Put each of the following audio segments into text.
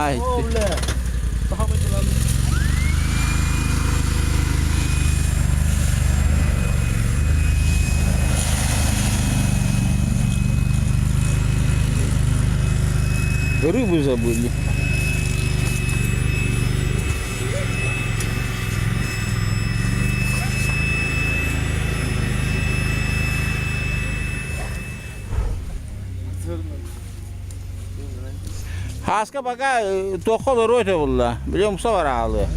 Ай. Рыбу забыли. Хааска пока туохха олоруо этэ булла. Били умса бараалы.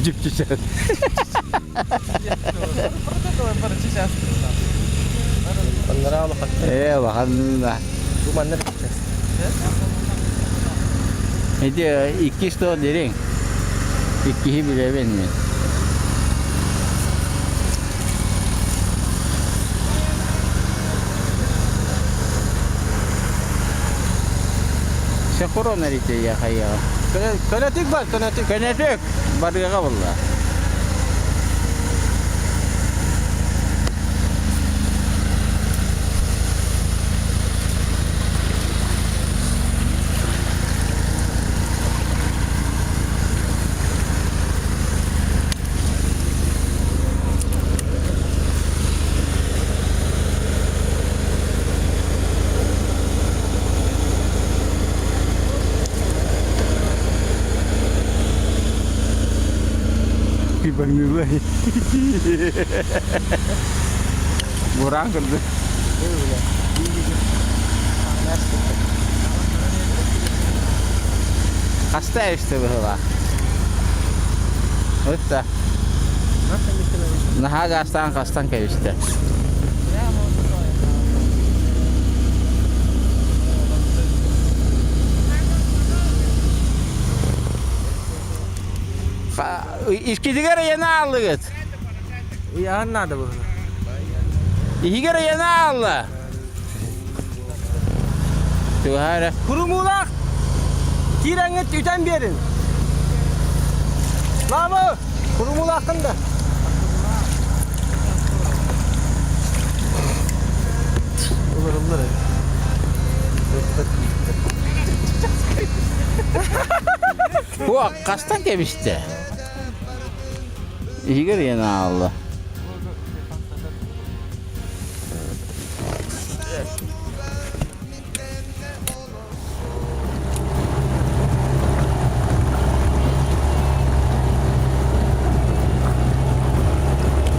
Дьүпчүчэт. Ээ, улахан. Бу манна сейчас. Ити иккис тыл дириҥ. Иккиһи билэбин мин. Сокурон эрите хайыаҕа. Көнөтүк бар, көнөтүк. Көнөтүк барыаҕа булла. Бураан курдук. Хаста эсте быһыла. Ытта. Наһаа гаастаан хастан кэбистэ. Искитигэр ыйана ааллыгыт. Ыйаан наада быһыла. Иһигэр ыйана аалла. Туһара. Курумуулаах киирэҥҥит үтэн биэрин. Лаабы, курумуулааххын да. Уларыллар. Бу хастан кэбистэ? Иһигэр ыйан аалла.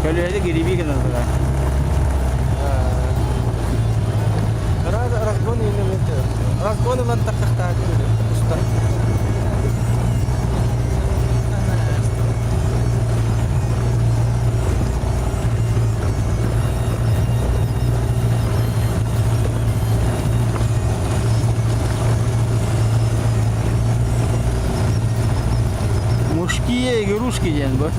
Көлүөһэ гириби гынан турар. Разгон Разгон ылан тахсахтаатын устар. Мужские игрушки диэн бу.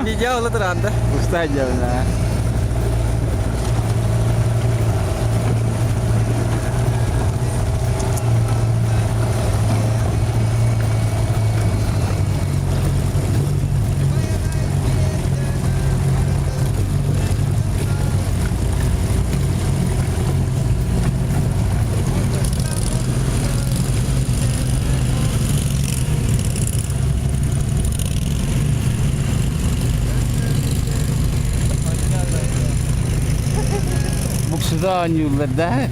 Видео ыла туранда. Уста дьавна. Буксуда оонньууллар да.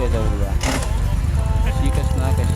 это было. Сикас-накас.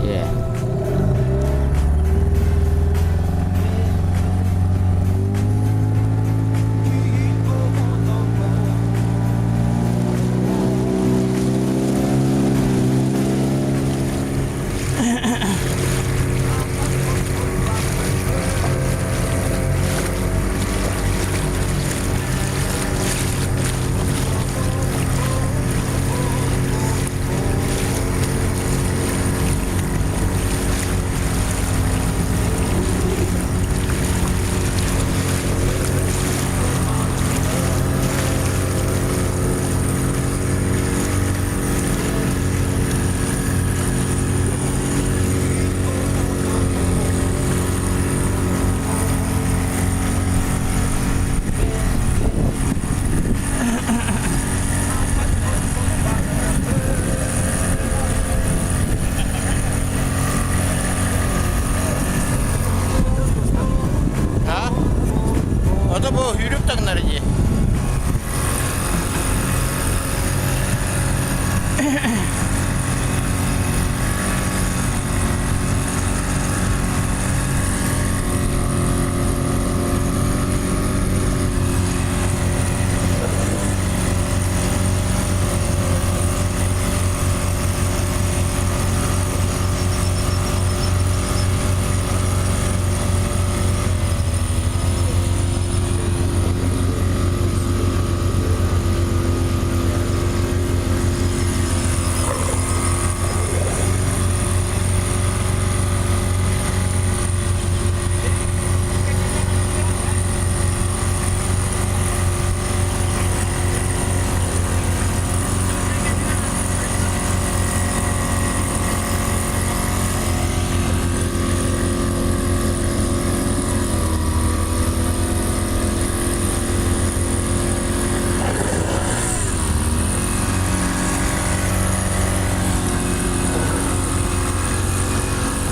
Yeah. А? Ото бу yürüp таҥнары дии.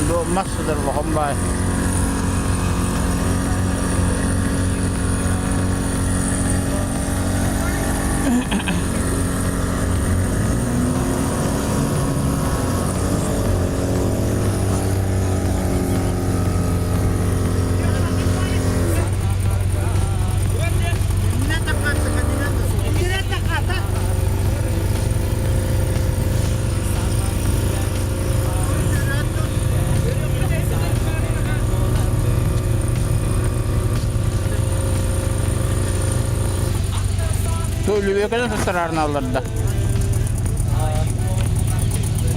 Бу мас сытар улахан баай. Төлүбүөкэнэн туттараарыналлар да.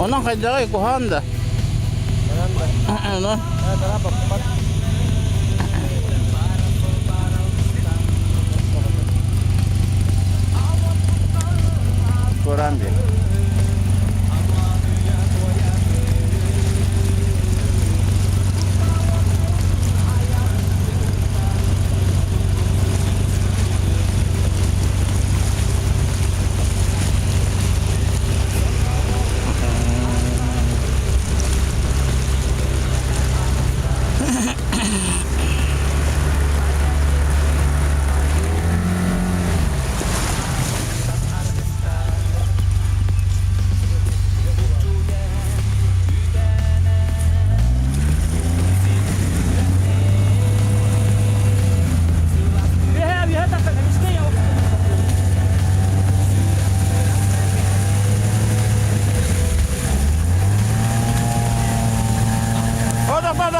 Онон хайдаҕый куһаан да? Онон Туораан биэр.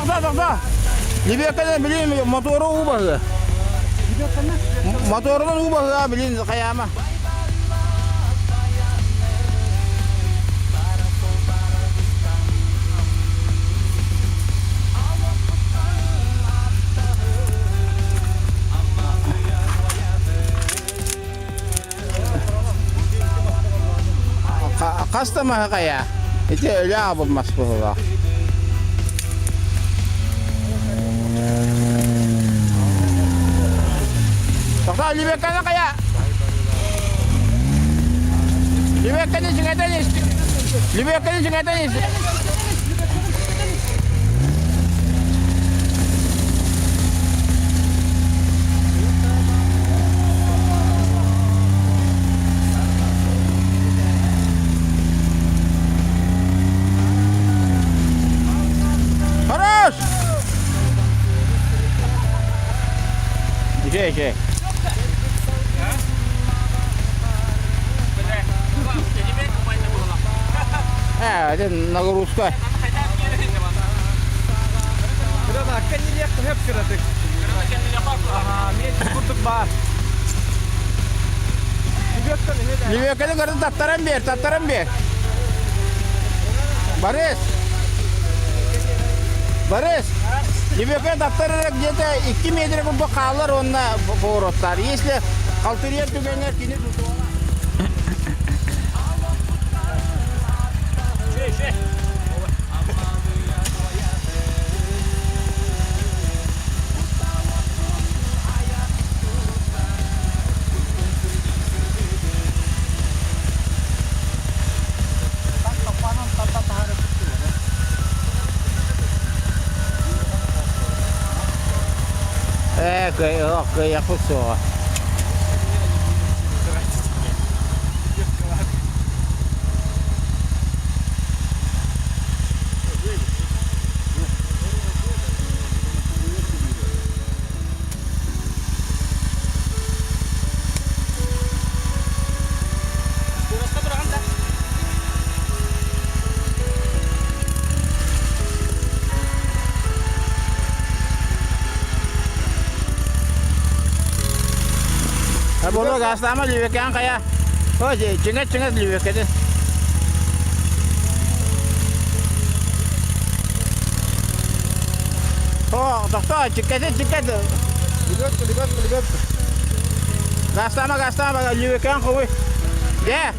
тохто, тохто. Лебедканы билин мотору уу баһыа. Моторунан уу баһыа билин хайаама. Хас да маһы хайа? Ити өлө аабыл мас быһыылаах. Тоқтоо, Либекканы хайа? Либекканы чиҥэтэн ис. Либекканы чиҥэтэн ис. Хорош! Ije, ije. Э, это нагрузка. Левеканы көрдүн таттаран бер, таттаран бер. Борис! Борис! Левеканы таттарар где-то 2 метр курдук хаалар уонна повороттар. Если халтырыйар түгэнэр кини тутуола. Ээ, кыайахпыт суоҕа. Буолуо гаастаама лүөкээн хайа. О, чиҥэт-чиҥэт лүөкэтин. О, тохтоо, чиккэтин, чиккэт. Лебедка, лебедка, лебедка. Гаастаама, гаастаама, лүөкээн хобуй. Дьэ.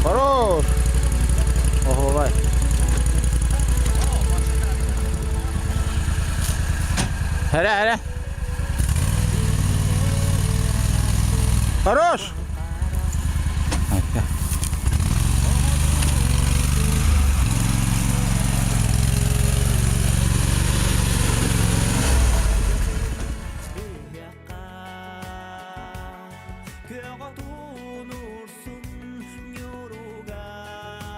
Хорош! Оһуобай. Эрэ, эрэ. Хорош!